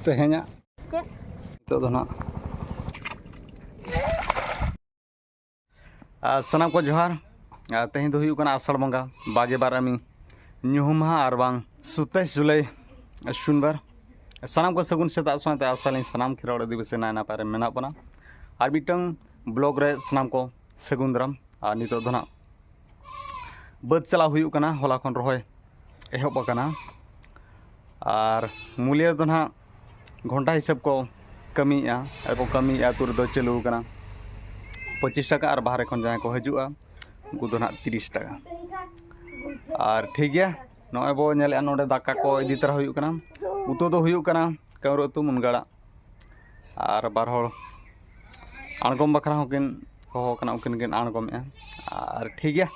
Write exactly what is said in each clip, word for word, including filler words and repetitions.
ᱛᱮᱦᱮᱧᱟᱜ ᱪᱮᱫ? ᱱᱤᱛᱚᱜ ᱫᱚ ᱱᱟᱜ ᱟᱨ ᱥᱟᱱᱟᱢ ᱠᱚ ᱡᱚᱦᱟᱨ᱾ ᱟᱨ ᱛᱮᱦᱮᱧ ᱫᱚ ᱦᱩᱭᱩᱜ ᱠᱟᱱᱟ ᱟᱥᱟᱲ ᱵᱚᱸᱜᱟ ᱵᱟᱜᱮ ᱵᱟᱨ ᱟᱹᱢᱤ ᱧᱩᱦᱩᱢ ᱢᱟᱦᱟ ᱟᱨ ᱵᱟᱝ ᱥᱟᱛᱟᱥ ᱡᱩᱞᱟᱭ ᱥᱩᱱᱵᱟᱨ᱾ ᱥᱟᱱᱟᱢ ᱠᱚ ᱥᱟᱹᱜᱩᱱ ᱥᱮᱛᱟᱜ ᱥᱟᱶᱛᱮ ᱟᱥᱟᱞᱤᱧ ᱥᱟᱱᱟᱢ ᱠᱷᱮᱨᱣᱟᱲ ᱟᱹᱫᱤᱵᱟᱹᱥᱤ ᱱᱟᱭ ᱱᱟᱯᱟᱭ ᱨᱮ ᱢᱮᱱᱟᱜ ᱵᱚᱱᱟ᱾ ᱟᱨ ᱢᱤᱫᱴᱟᱝ ᱵᱞᱚᱜ ᱨᱮ ᱥᱟᱱᱟᱢ ᱠᱚ ᱥᱟᱹᱜᱩᱱ ᱫᱟᱨᱟᱢ᱾ ᱟᱨ ᱱᱤᱛᱚᱜ ᱫᱚ ᱱᱟᱜ ᱵᱟᱹᱫᱽ ᱪᱟᱞᱟᱣ ᱦᱩᱭᱩᱜ ᱠᱟᱱᱟ, ᱦᱚᱞᱟ ᱠᱷᱚᱱ ᱨᱚᱦᱚᱭ ᱮᱦᱚᱵ ᱟᱠᱟᱱᱟ᱾ ᱟᱨ ᱢᱩᱞᱤᱭᱟᱹ ᱫᱚ ᱱᱟᱦᱟᱜ ᱜᱷᱚᱱᱴᱟ ᱦᱤᱥᱟᱹᱵ ᱠᱚ ᱠᱟᱹᱢᱤᱭᱮᱫᱼᱟ, ᱟᱨ ᱠᱚ ᱠᱟᱹᱢᱤᱭᱮᱫᱼᱟ, ᱟᱹᱛᱩ ᱨᱮᱫᱚ ᱪᱟᱹᱞᱩ ᱟᱠᱟᱱᱟ ᱯᱚᱸᱪᱤᱥ ᱴᱟᱠᱟ, ᱟᱨ ᱵᱟᱦᱨᱮ ᱠᱷᱚᱱ ᱡᱟᱦᱟᱸᱭ ᱠᱚ ᱦᱤᱡᱩᱜᱼᱟ ᱩᱱᱠᱩ ᱫᱚ ᱱᱟᱦᱟᱜ ᱛᱤᱨᱤᱥ ᱴᱟᱠᱟ᱾ ᱟᱨ ᱴᱷᱤᱠ ᱜᱮᱭᱟ, ᱱᱚᱜᱼᱚᱭ ᱵᱚ ᱧᱮᱞᱮᱫᱼᱟ ᱱᱚᱰᱮ ᱫᱟᱠᱟ ᱠᱚ ᱤᱫᱤ ᱛᱚᱨᱟ ᱦᱩᱭᱩᱜ ᱠᱟᱱᱟ, ᱩᱛᱩ ᱫᱚ ᱦᱩᱭᱩᱜ ᱠᱟᱱᱟ ᱠᱟᱹᱢᱨᱩ ᱩᱛᱩ ᱢᱩᱱᱜᱟᱹ ᱟᱲᱟᱜ, ᱟᱨ ᱵᱟᱨ ᱦᱚᱲ ᱟᱬᱜᱚᱢ ᱵᱟᱠᱷᱨᱟ ᱦᱚᱸᱠᱤᱱ ᱦᱚᱦᱚ ᱟᱠᱟᱱᱟ, ᱩᱱᱠᱤᱱ ᱠᱤᱱ ᱟᱬᱜᱚᱢᱮᱫᱼᱟ᱾ ᱟᱨ ᱴᱷᱤᱠ ᱜᱮᱭᱟ,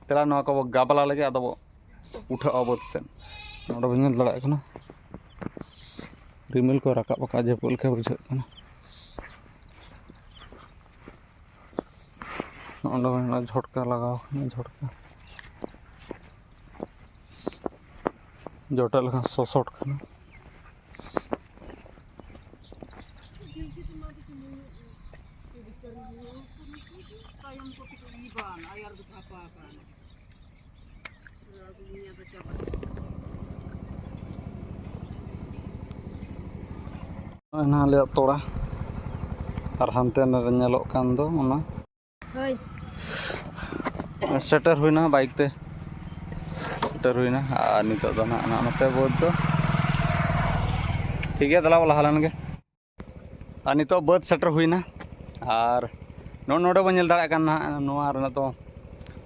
ᱫᱮᱞᱟ ᱱᱚᱣᱟ ᱠᱚᱵᱚ ᱜᱟᱵᱞᱟ ᱞᱮᱜᱮ, ᱟᱫᱚ ᱵᱚ ᱩᱴᱷᱟᱹᱜᱼᱟ ᱵᱟᱹᱫᱽ ᱥᱮᱫ᱾ ᱱᱚᱰᱮ ᱵᱚᱱ ᱧᱮᱞ ᱫᱟᱲᱮᱭᱟᱜ ᱠᱟᱱᱟ ᱨᱤᱢᱤᱞ ᱠᱚ ᱨᱟᱠᱟᱵ ᱟᱠᱟᱫ ᱡᱟᱹᱯᱩᱫ ᱞᱮᱠᱟ ᱵᱩᱡᱷᱟᱹᱜ ᱠᱟᱱᱟ᱾ ᱱᱚᱰᱮ ᱵᱚᱱ ᱧᱮᱞᱟ ᱡᱷᱚᱴᱠᱟ ᱞᱟᱜᱟᱣ ᱠᱟᱱᱟ, ᱡᱷᱚᱴᱠᱟ ᱡᱚᱴᱮᱫ ᱞᱮᱠᱷᱟᱱ ᱥᱚᱥᱚᱴ ᱠᱟᱱᱟ᱾ ᱱᱚᱜᱼᱚᱭ ᱱᱟᱦᱟᱜ ᱟᱞᱮᱭᱟᱜ ᱛᱚᱲᱟ, ᱟᱨ ᱦᱟᱱᱛᱮ ᱨᱮ ᱧᱮᱞᱚᱜ ᱠᱟᱱ ᱫᱚ ᱚᱱᱟ᱾ ᱦᱳᱭ᱾ ᱥᱮᱴᱮᱨ ᱦᱩᱭᱱᱟ ᱵᱟᱭᱤᱠ ᱛᱮ, ᱥᱮᱴᱮᱨ ᱦᱩᱭᱱᱟ᱾ ᱟᱨ ᱱᱤᱛᱚᱜ ᱫᱚ ᱱᱟᱦᱟᱜ ᱱᱟᱦᱟᱜ ᱱᱚᱛᱮ ᱵᱟᱹᱫᱽ ᱫᱚ ᱴᱷᱤᱠ ᱜᱮᱭᱟ, ᱫᱮᱞᱟ ᱵᱚ ᱞᱟᱦᱟ ᱞᱮᱱ ᱜᱮ᱾ ᱟᱨ ᱱᱤᱛᱚᱜ ᱵᱟᱹᱫᱽ ᱥᱮᱴᱮᱨ ᱦᱩᱭᱱᱟ, ᱟᱨ ᱱᱚᱜᱼᱚ ᱱᱚᱰᱮ ᱵᱚᱱ ᱧᱮᱞ ᱫᱟᱲᱮᱭᱟᱜ ᱠᱟᱱ ᱱᱟᱦᱟᱜ ᱱᱚᱣᱟ ᱨᱮᱱᱟᱜ ᱫᱚ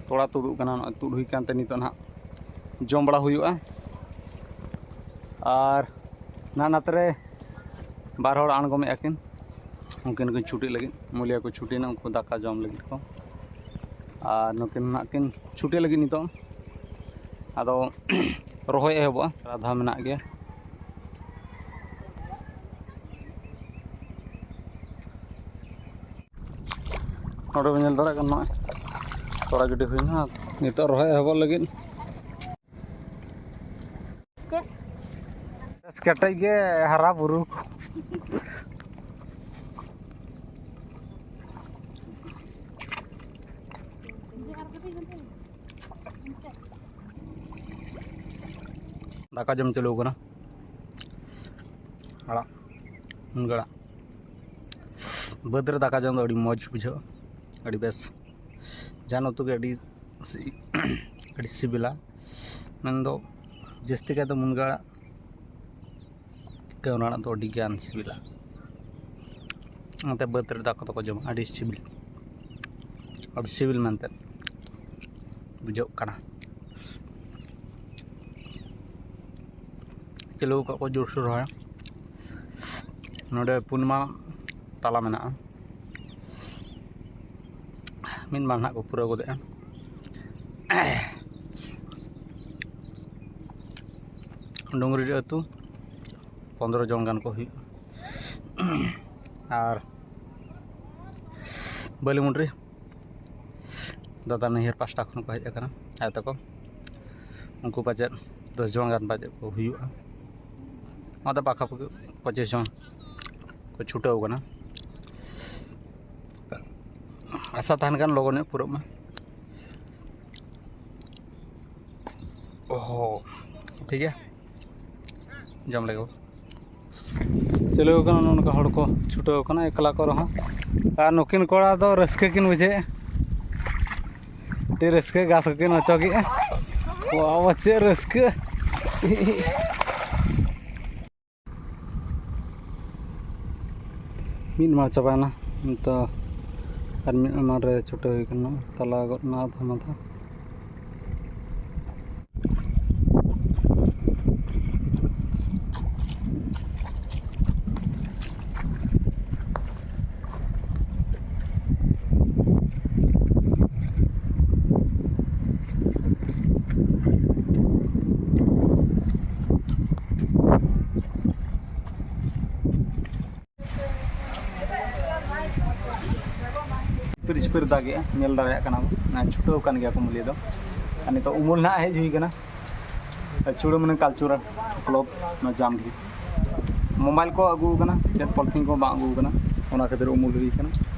ᱛᱚᱲᱟ ᱛᱩᱫᱩᱜ ᱠᱟᱱᱟ, ᱱᱚᱜᱼᱚᱭ ᱛᱩᱫ ᱦᱩᱭ ᱠᱟᱱᱛᱮ ᱱᱤᱛᱚᱜ ᱱᱟᱦᱟᱜ ᱡᱚᱢ ᱵᱟᱲᱟ ᱦᱩᱭᱩᱜᱼᱟ᱾ ᱟᱨ ᱱᱟ ᱱᱟᱛᱮ ᱨᱮ ᱵᱟᱨ ᱦᱚᱲ ᱟᱬᱜᱚᱢᱮᱫᱼᱟ ᱠᱤᱱ, ᱩᱱᱠᱤᱱ ᱠᱤᱱ ᱪᱷᱩᱴᱤᱜ ᱞᱟᱹᱜᱤᱫ, ᱢᱩᱞᱤᱭᱟ ᱠᱚ ᱪᱷᱩᱴᱤᱭᱮᱱᱟ, ᱩᱱᱠᱩ ᱫᱟᱠᱟ ᱡᱚᱢ ᱞᱟᱹᱜᱤᱫ ᱠᱚ᱾ ᱟᱨ ᱱᱩᱠᱤᱱ ᱱᱟᱦᱟᱜ ᱠᱤᱱ ᱪᱷᱩᱴᱤᱜ ᱞᱟᱹᱜᱤᱫ ᱱᱤᱛᱚᱜ᱾ ᱟᱫᱚ ᱨᱚᱦᱚᱭ ᱮᱦᱚᱵᱚᱜᱼᱟ, ᱟᱫᱷᱟ ᱢᱮᱱᱟᱜ ᱜᱮᱭᱟ᱾ ᱱᱚᱰᱮ ᱵᱚᱱ ᱧᱮᱞ ᱫᱟᱲᱮᱭᱟᱜ ᱠᱟᱱᱟ, ᱱᱚᱜᱼᱚᱭ ᱛᱚᱲᱟ ᱜᱤᱰᱤ ᱦᱩᱭᱱᱟ, ᱱᱤᱛᱚᱜ ᱨᱚᱦᱚᱭ ᱮᱦᱚᱵᱚᱜ ᱞᱟᱹᱜᱤᱫ᱾ ᱪᱮᱫ? ᱵᱮᱥ ᱠᱮᱴᱮᱡ ᱜᱮ ᱦᱟᱨᱟ ᱵᱩᱨᱩ ᱠᱚ᱾ ᱫᱟᱠᱟ ᱡᱚᱢ ᱪᱟᱹᱞᱩ ᱠᱟᱱᱟ᱾ ᱟᱲᱟᱜ, ᱢᱩᱱᱜᱟᱹ ᱟᱲᱟᱜ᱾ ᱵᱟᱹᱫᱽ ᱨᱮ ᱫᱟᱠᱟ ᱡᱚᱢ ᱫᱚ ᱟᱹᱰᱤ ᱢᱚᱡᱽ ᱵᱩᱡᱷᱟᱹᱜᱼᱟ, ᱟᱹᱰᱤ ᱵᱮᱥ᱾ ᱡᱟᱦᱟᱱ ᱩᱛᱩ ᱜᱮ ᱟᱹᱰᱤ ᱥᱤ-, ᱟᱹᱰᱤ ᱥᱤᱵᱤᱞᱟ᱾ ᱢᱮᱱᱫᱚ ᱡᱟᱹᱥᱛᱤ ᱠᱟᱭᱛᱮ ᱢᱩᱱᱜᱟᱹ ᱟᱲᱟᱜ ᱜᱮ, ᱚᱱᱟ ᱟᱲᱟᱜ ᱫᱚ ᱟᱹᱰᱤ ᱜᱟᱱ ᱥᱤᱵᱤᱞᱟ᱾ ᱚᱱᱟᱛᱮ ᱵᱟᱹᱫᱽ ᱨᱮ ᱫᱟᱠᱟ ᱫᱚᱠᱚ ᱡᱚᱢᱟ, ᱟᱹᱰᱤ ᱥᱤᱵᱤᱞ, ᱟᱹᱰᱤ ᱥᱤᱵᱤᱞ ᱢᱮᱱᱛᱮ ᱵᱩᱡᱷᱟᱹᱜ ᱠᱟᱱᱟ᱾ ᱪᱟᱹᱞᱩ ᱟᱠᱟᱫ ᱠᱚ ᱡᱳᱨᱥᱳᱨ ᱨᱚᱦᱚᱭ᱾ ᱱᱚᱰᱮ ᱯᱩᱱ ᱢᱟᱲᱟᱝ ᱛᱟᱞᱟ ᱢᱮᱱᱟᱜᱼᱟ᱾ ᱢᱤᱫ ᱢᱟᱲᱟᱝ ᱱᱟᱦᱟᱜ ᱠᱚ ᱯᱩᱨᱟᱹᱣ ᱜᱚᱫᱮᱜᱼᱟ᱾ ᱰᱩᱝᱨᱤ ᱟᱹᱛᱩ ᱯᱚᱱᱫᱽᱨᱚ ᱡᱚᱱ ᱜᱟᱱ ᱠᱚ ᱦᱩᱭᱩᱜᱼᱟ᱾ ᱟᱨ ᱵᱟᱹᱞᱤᱢᱩᱱᱰᱨᱤ ᱫᱟᱫᱟ ᱱᱟᱹᱭᱦᱟᱹᱨ ᱯᱟᱥᱴᱟ ᱠᱷᱚᱱ ᱠᱚ ᱦᱮᱡ ᱟᱠᱟᱱᱟ ᱟᱭᱳ ᱛᱟᱠᱚ᱾ ᱩᱱᱠᱩ ᱯᱟᱪᱮᱫ ᱫᱚᱥ ᱡᱚᱱ ᱜᱟᱱ ᱯᱟᱪᱮᱫ ᱠᱚ ᱦᱩᱭᱩᱜᱼᱟ᱾ ᱚᱱᱟᱛᱮ ᱯᱟᱠᱟᱯᱟᱠᱤ ᱯᱚᱸᱪᱤᱥ ᱡᱚᱱ ᱠᱚ ᱪᱷᱩᱴᱟᱹᱣ ᱠᱟᱱᱟ᱾ ᱟᱥᱟ ᱛᱟᱦᱮᱱ ᱠᱷᱟᱱ ᱞᱚᱜᱚᱱ ᱧᱚᱜ ᱯᱩᱨᱟᱹᱜ ᱢᱟ᱾ ᱚᱦᱚ, ᱴᱷᱤᱠ ᱜᱮᱭᱟ, ᱡᱚᱢ ᱞᱮᱜᱮ ᱵᱚ᱾ ᱪᱟᱹᱞᱩ ᱟᱠᱟᱱᱟ, ᱱᱚᱜᱼᱚ ᱱᱚᱝᱠᱟ ᱦᱚᱲ ᱠᱚ ᱪᱷᱩᱴᱟᱹᱣ ᱟᱠᱟᱱᱟ ᱮᱠᱞᱟ ᱠᱚ ᱨᱮᱦᱚᱸ᱾ ᱟᱨ ᱱᱩᱠᱤᱱ ᱠᱚᱲᱟ ᱫᱚ ᱨᱟᱹᱥᱠᱟᱹ ᱠᱤᱱ ᱵᱩᱡᱷᱟᱹᱣᱮᱫᱼᱟ, ᱟᱹᱰᱤ ᱨᱟᱹᱥᱠᱟᱹ ᱜᱷᱟᱥ ᱠᱚᱠᱤᱱ ᱚᱪᱚᱜᱮᱫᱼᱟ᱾ ᱵᱟᱵᱟ, ᱪᱮᱫ ᱨᱟᱹᱥᱠᱟᱹ! ᱢᱤᱫ ᱢᱟᱲ ᱪᱟᱵᱟᱭᱮᱱᱟ, ᱱᱤᱛᱚᱜ ᱟᱨ ᱢᱤᱫ ᱢᱟᱲ ᱨᱮ ᱪᱷᱩᱴᱟᱹᱣ ᱦᱩᱭ ᱠᱟᱱᱟ, ᱛᱟᱞᱟ ᱜᱚᱫ ᱮᱱᱟ ᱟᱫᱷᱟ ᱢᱟᱫᱷᱟ᱾ ᱪᱷᱤᱯᱤᱨ ᱪᱷᱤᱯᱤᱨ ᱫᱟᱜᱮᱜᱼᱟ, ᱧᱮᱞ ᱫᱟᱲᱮᱭᱟᱜ ᱠᱟᱱᱟ ᱵᱚᱱ, ᱪᱷᱩᱴᱟᱹᱣ ᱠᱟᱱ ᱜᱮᱭᱟ ᱠᱚ ᱢᱩᱞᱤᱭᱟᱹ ᱫᱚ᱾ ᱟᱨ ᱱᱤᱛᱚᱜ ᱩᱢᱩᱞ ᱱᱟᱦᱟᱜ ᱦᱮᱡ ᱦᱩᱭ ᱠᱟᱱᱟ᱾ ᱪᱩᱲᱟᱹᱢᱟᱱᱤ ᱠᱟᱞᱪᱟᱨᱟᱞ ᱠᱞᱟᱵᱽ, ᱱᱚᱣᱟ ᱡᱟᱢᱰᱤ᱾ ᱢᱳᱵᱟᱭᱤᱞ ᱠᱚ ᱟᱹᱜᱩ ᱟᱠᱟᱱᱟ, ᱪᱮᱫ ᱯᱚᱞᱤᱛᱷᱤᱱ ᱠᱚ ᱵᱟᱝ ᱟᱹᱜᱩ ᱟᱠᱟᱱᱟ, ᱚᱱᱟ ᱠᱷᱟᱹᱛᱤᱨ ᱩᱢᱩᱞ ᱦᱩᱭ ᱟᱠᱟᱱᱟ᱾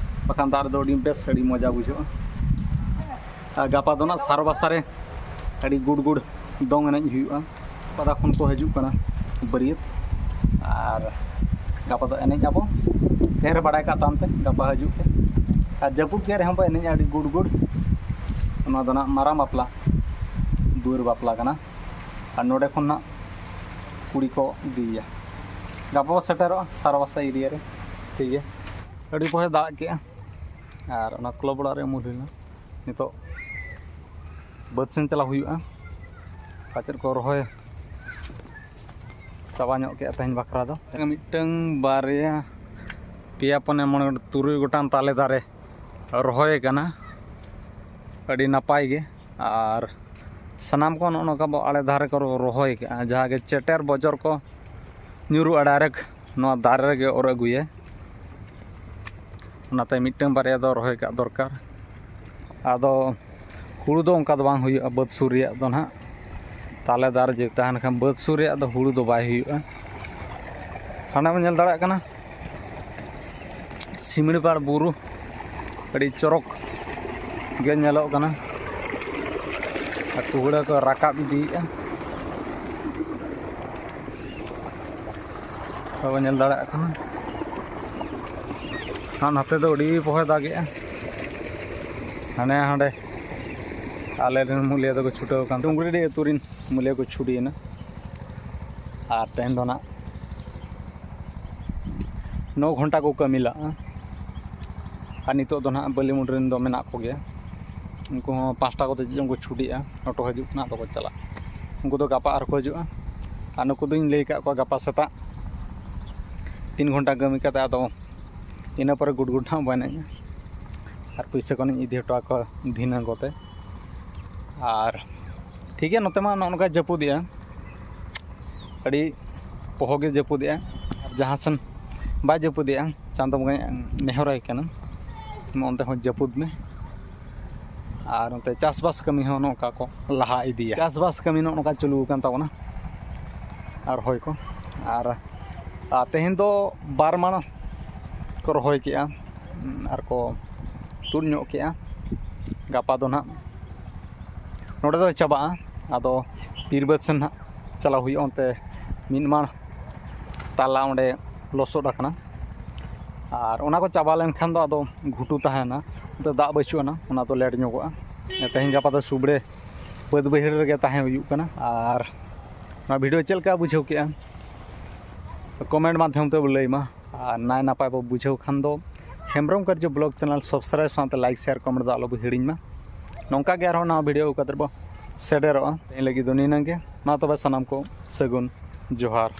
ᱵᱟᱠᱷᱟᱱ ᱫᱟᱜ ᱨᱮᱫᱚ ᱟᱹᱰᱤ ᱵᱮᱥ, ᱟᱹᱰᱤ ᱢᱚᱡᱟ ᱵᱩᱡᱷᱟᱹᱜᱼᱟ᱾ ᱟᱨ ᱜᱟᱯᱟ ᱫᱚ ᱱᱟᱜ ᱥᱟᱨᱚ ᱵᱟᱥᱟ ᱨᱮ ᱟᱹᱰᱤ ᱜᱩᱰ ᱜᱩᱰ ᱫᱚᱝ ᱮᱱᱮᱡ ᱦᱩᱭᱩᱜᱼᱟ᱾ ᱯᱟᱫᱟ ᱠᱷᱚᱱ ᱠᱚ ᱦᱤᱡᱩᱜ ᱠᱟᱱᱟ ᱵᱟᱹᱨᱭᱟᱹᱛ, ᱟᱨ ᱜᱟᱯᱟ ᱫᱚ ᱮᱱᱮᱡ ᱟᱵᱚ᱾ ᱛᱮᱦᱮᱧ ᱨᱮ ᱵᱟᱲᱟᱭ ᱠᱟᱜ ᱛᱟᱵᱚᱱ ᱯᱮ, ᱜᱟᱯᱟ ᱦᱤᱡᱩᱜ ᱯᱮ᱾ ᱟᱨ ᱡᱟᱹᱯᱩᱫ ᱠᱮᱫ ᱨᱮᱦᱚᱸ ᱵᱚ ᱮᱱᱮᱡᱼᱟ ᱟᱹᱰᱤ ᱜᱩᱰ ᱜᱩᱰ᱾ ᱚᱱᱟ ᱫᱚ ᱱᱟᱜ ᱢᱟᱨᱟᱝ ᱵᱟᱯᱞᱟ, ᱫᱩᱣᱟᱹᱨ ᱵᱟᱯᱞᱟ ᱠᱟᱱᱟ᱾ ᱟᱨ ᱱᱚᱰᱮ ᱠᱷᱚᱱ ᱱᱟᱜ ᱠᱩᱲᱤ ᱠᱚ ᱤᱫᱤᱭᱮᱭᱟ᱾ ᱜᱟᱯᱟ ᱵᱚ ᱥᱮᱴᱮᱨᱚᱜᱼᱟ ᱥᱟᱨᱚ ᱵᱟᱥᱟ ᱮᱨᱤᱭᱟ ᱨᱮ, ᱴᱷᱤᱠ ᱜᱮᱭᱟ᱾ ᱟᱹᱰᱤ ᱯᱚᱦᱮ ᱫᱟᱜ ᱠᱮᱜᱼᱟ, ᱟᱨ ᱚᱱᱟ ᱠᱞᱟᱵᱽ ᱚᱲᱟᱜ ᱨᱮ ᱩᱢᱩᱞ ᱦᱩᱭᱱᱟ᱾ ᱱᱤᱛᱚᱜ ᱵᱟᱹᱫᱽ ᱥᱮᱱ ᱪᱟᱞᱟᱣ ᱦᱩᱭᱩᱜᱼᱟ, ᱟᱨ ᱪᱮᱫ ᱠᱚ ᱨᱚᱦᱚᱭ ᱪᱟᱵᱟ ᱧᱚᱜ ᱠᱮᱜᱼᱟ ᱛᱮᱦᱮᱧ ᱵᱟᱠᱷᱨᱟ ᱫᱚ᱾ ᱢᱤᱫᱴᱟᱝ, ᱵᱟᱨᱭᱟ, ᱯᱮᱭᱟ, ᱯᱩᱱᱭᱟ, ᱢᱚᱬᱮ ᱜᱚᱴᱟᱝ, ᱛᱩᱨᱩᱭ ᱜᱚᱴᱟᱝ ᱛᱟᱞᱮ ᱫᱟᱨᱮ ᱨᱚᱦᱚᱭ ᱠᱟᱱᱟ, ᱟᱹᱰᱤ ᱱᱟᱯᱟᱭ ᱜᱮ᱾ ᱟᱨ ᱥᱟᱱᱟᱢ ᱠᱚ ᱱᱚᱜᱼᱚ ᱱᱚᱝᱠᱟ ᱵᱚ ᱟᱲᱮ ᱫᱷᱟᱨᱮ ᱠᱚ ᱨᱚᱦᱚᱭ ᱠᱟᱜᱼᱟ, ᱡᱟᱦᱟᱸ ᱜᱮ ᱪᱮᱴᱮᱨ ᱵᱚᱡᱚᱨ ᱠᱚ ᱧᱩᱨᱩᱜᱼᱟ, ᱰᱟᱭᱨᱮᱠᱴ ᱱᱚᱣᱟ ᱫᱟᱨᱮ ᱨᱮᱜᱮ ᱚᱨ ᱟᱹᱜᱩᱭᱟᱭ᱾ ᱚᱱᱟᱛᱮ ᱢᱤᱫᱴᱟᱝ ᱵᱟᱨᱭᱟ ᱫᱚ ᱨᱚᱦᱚᱭ ᱠᱟᱜ ᱫᱚᱨᱠᱟᱨ᱾ ᱟᱫᱚ ᱦᱩᱲᱩ ᱫᱚ ᱚᱱᱠᱟ ᱫᱚ ᱵᱟᱝ ᱦᱩᱭᱩᱜᱼᱟ ᱵᱟᱹᱫᱽ ᱥᱩᱨ ᱨᱮᱭᱟᱜ ᱫᱚ ᱱᱟᱦᱟᱜ᱾ ᱛᱟᱞᱮ ᱫᱟᱨᱮ ᱡᱩᱫᱤ ᱛᱟᱦᱮᱱ ᱠᱷᱟᱱ ᱵᱟᱹᱫᱽ ᱥᱩᱨ ᱨᱮᱭᱟᱜ ᱫᱚ ᱦᱩᱲᱩ ᱫᱚ ᱵᱟᱭ ᱦᱩᱭᱩᱜᱼᱟ᱾ ᱦᱟᱸᱰᱮ ᱵᱚᱱ ᱧᱮᱞ ᱫᱟᱲᱮᱭᱟᱜ ᱠᱟᱱᱟ ᱥᱤᱢᱲᱤᱯᱟᱲ ᱵᱩᱨᱩ, ᱟᱹᱰᱤ ᱪᱚᱨᱚᱠ ᱜᱮ ᱧᱮᱞᱚᱜ ᱠᱟᱱᱟ᱾ ᱟᱨ ᱠᱩᱦᱲᱟᱹ ᱠᱚ ᱨᱟᱠᱟᱵ ᱤᱫᱤᱭᱮᱫᱼᱟ᱾ ᱵᱟᱵᱚ ᱧᱮᱞ ᱫᱟᱲᱮᱭᱟᱜ ᱠᱟᱱᱟ᱾ ᱟᱨ ᱱᱚᱛᱮ ᱫᱚ ᱟᱹᱰᱤ ᱯᱚᱦᱚᱭ ᱫᱟᱜᱮᱜᱼᱟ᱾ ᱦᱟᱱᱮ ᱦᱟᱸᱰᱮ ᱟᱞᱮ ᱨᱮᱱ ᱢᱩᱞᱤᱭᱟᱹ ᱫᱚᱠᱚ ᱪᱷᱩᱴᱟᱹᱣ ᱟᱠᱟᱱ, ᱰᱩᱝᱨᱤᱰᱤ ᱟᱹᱛᱩ ᱨᱮᱱ ᱢᱩᱞᱤᱭᱟᱹ ᱠᱚ ᱪᱷᱩᱴᱤᱭᱮᱱᱟ᱾ ᱟᱨ ᱛᱮᱦᱮᱧ ᱫᱚ ᱱᱟᱜ ᱱᱚ ᱜᱷᱚᱱᱴᱟ ᱠᱚ ᱠᱟᱹᱢᱤ ᱞᱟᱜᱼᱟ᱾ ᱟᱨ ᱱᱤᱛᱚᱜ ᱫᱚ ᱱᱟᱜ ᱵᱟᱹᱞᱤᱢᱩᱰ ᱨᱮᱱ ᱫᱚ ᱢᱮᱱᱟᱜ ᱠᱚᱜᱮᱭᱟ᱾ ᱩᱱᱠᱩ ᱦᱚᱸ ᱯᱟᱸᱪᱴᱟ ᱠᱚᱛᱮ ᱪᱮᱫ ᱪᱚᱝ ᱠᱚ ᱪᱷᱩᱴᱤᱜᱼᱟ, ᱚᱴᱳ ᱦᱤᱡᱩᱜ ᱠᱟᱱᱟ, ᱟᱫᱚ ᱠᱚ ᱪᱟᱞᱟᱜᱼᱟ᱾ ᱩᱱᱠᱩ ᱫᱚ ᱜᱟᱯᱟ ᱟᱨ ᱠᱚ ᱦᱤᱡᱩᱜᱼᱟ᱾ ᱟᱨ ᱱᱩᱠᱩ ᱫᱚᱧ ᱞᱟᱹᱭ ᱟᱠᱟᱫ ᱠᱚᱣᱟ ᱜᱟᱯᱟ ᱥᱮᱛᱟᱜ ᱛᱤᱱ ᱜᱷᱚᱱᱴᱟ ᱠᱟᱹᱢᱤ ᱠᱟᱛᱮ ᱟᱫᱚ ᱤᱱᱟᱹ ᱯᱚᱨᱮ ᱜᱩᱰ ᱜᱩᱰ ᱦᱟᱸᱜ ᱵᱚᱱ ᱮᱱᱮᱡᱼᱟ᱾ ᱟᱨ ᱯᱩᱭᱥᱟᱹ ᱠᱚ ᱱᱟᱜ ᱤᱧ ᱤᱫᱤ ᱦᱚᱴᱚ ᱟᱠᱚᱣᱟ ᱫᱷᱤᱱᱟᱹᱝ ᱠᱚᱛᱮ᱾ ᱟᱨ ᱴᱷᱤᱠ ᱜᱮᱭᱟ, ᱱᱚᱛᱮ ᱢᱟ ᱱᱚᱜᱼᱚ ᱱᱚᱝᱠᱟ ᱡᱟᱹᱯᱩᱫᱮᱜᱼᱟ, ᱟᱹᱰᱤ ᱯᱚᱦᱚ ᱜᱮ ᱡᱟᱹᱯᱩᱫᱮᱜᱼᱟ᱾ ᱟᱨ ᱡᱟᱦᱟᱸ ᱥᱮᱱ ᱵᱟᱭ ᱡᱟᱹᱯᱩᱫᱮᱜᱼᱟ, ᱪᱟᱸᱫᱚ ᱵᱚᱸᱜᱟᱧ ᱱᱮᱦᱚᱨᱟᱭ ᱠᱟᱱᱟ, ᱢᱟ ᱚᱱᱛᱮ ᱦᱚᱸ ᱡᱟᱹᱯᱩᱫ ᱢᱮ᱾ ᱟᱨ ᱱᱚᱛᱮ ᱪᱟᱥᱵᱟᱥ ᱠᱟᱹᱢᱤ ᱦᱚᱸ ᱱᱚᱝᱠᱟ ᱠᱚ ᱞᱟᱦᱟ ᱤᱫᱤᱭᱟ᱾ ᱪᱟᱥᱵᱟᱥ ᱠᱟᱹᱢᱤ ᱱᱚᱜᱼᱚ ᱱᱚᱝᱠᱟ ᱪᱟᱹᱞᱩ ᱟᱠᱟᱱ ᱛᱟᱵᱚᱱᱟ, ᱟᱨ ᱨᱚᱦᱚᱭ ᱠᱚ᱾ ᱟᱨ ᱟᱨ ᱛᱮᱦᱮᱧ ᱫᱚ ᱵᱟᱨ ᱢᱟᱲ ᱠᱚ ᱨᱚᱦᱚᱭ ᱠᱮᱜᱼᱟ, ᱟᱨ ᱠᱚ ᱛᱩᱫ ᱧᱚᱜ ᱠᱮᱜᱼᱟ᱾ ᱜᱟᱯᱟ ᱫᱚ ᱱᱟᱦᱟᱜ ᱱᱚᱰᱮ ᱫᱚ ᱪᱟᱵᱟᱜᱼᱟ, ᱟᱫᱚ ᱵᱤᱨ ᱵᱟᱹᱫᱽ ᱥᱮᱱ ᱱᱟᱦᱟᱜ ᱪᱟᱞᱟᱣ ᱦᱩᱭᱩᱜᱼᱟ᱾ ᱚᱱᱛᱮ ᱢᱤᱫ ᱢᱟᱲ ᱛᱟᱞᱟ ᱚᱸᱰᱮ ᱞᱚᱥᱚᱫ ᱟᱠᱟᱱᱟ, ᱟᱨ ᱚᱱᱟ ᱠᱚ ᱪᱟᱵᱟ ᱞᱮᱱᱠᱷᱟᱱ ᱫᱚ ᱟᱫᱚ ᱜᱷᱩᱴᱩ ᱛᱟᱦᱮᱱᱟ, ᱚᱱᱛᱮ ᱫᱟᱜ ᱵᱟᱹᱪᱩᱜ ᱟᱱᱟ, ᱚᱱᱟ ᱫᱚ ᱞᱮᱴ ᱧᱚᱜᱚᱜᱼᱟ᱾ ᱛᱮᱦᱮᱧ ᱜᱟᱯᱟ ᱫᱚ ᱥᱩᱵᱲᱮ ᱵᱟᱹᱫᱽ ᱵᱟᱹᱭᱦᱟᱹᱲ ᱨᱮᱜᱮ ᱛᱟᱦᱮᱸ ᱦᱩᱭᱩᱜ ᱠᱟᱱᱟ᱾ ᱟᱨ ᱱᱚᱣᱟ ᱵᱷᱤᱰᱤᱭᱳ ᱪᱮᱫ ᱞᱮᱠᱟ ᱵᱩᱡᱷᱟᱹᱣ ᱠᱮᱜᱼᱟ, ᱠᱚᱢᱮᱱᱴ ᱢᱟᱫᱽᱫᱷᱚᱢ ᱛᱮ ᱞᱟᱹᱭ ᱢᱟ᱾ ᱟᱨ ᱱᱟᱭ ᱱᱟᱯᱟᱭ ᱵᱚ ᱵᱩᱡᱷᱟᱹᱣ ᱠᱷᱟᱱ ᱫᱚ ᱦᱮᱢᱵᱨᱚᱢ ᱠᱟᱨᱡᱚ ᱵᱞᱚᱜ ᱪᱮᱱᱮᱞ ᱥᱟᱵᱥᱠᱨᱟᱭᱤᱵᱽ ᱥᱟᱶᱛᱮ ᱞᱟᱭᱤᱠ, ᱥᱮᱭᱟᱨ, ᱠᱚᱢᱮᱱᱴ ᱫᱚ ᱟᱞᱚ ᱵᱚ ᱦᱤᱲᱤᱧ ᱢᱟ᱾ ᱱᱚᱝᱠᱟ ᱜᱮ ᱟᱨᱦᱚᱸ ᱱᱟᱣᱟ ᱵᱷᱤᱰᱤᱭᱳ ᱟᱹᱜᱩ ᱠᱟᱛᱮ ᱵᱚ ᱥᱮᱴᱮᱨᱚᱜᱼᱟ᱾ ᱛᱮᱦᱮᱧ ᱞᱟᱹᱜᱤᱫ ᱫᱚ ᱱᱤᱱᱟᱹᱝ ᱜᱮ᱾ ᱢᱟ ᱛᱚᱵᱮ ᱥᱟᱱᱟᱢ ᱠᱚ ᱥᱟᱹᱜᱩᱱ ᱡᱚᱦᱟᱨ᱾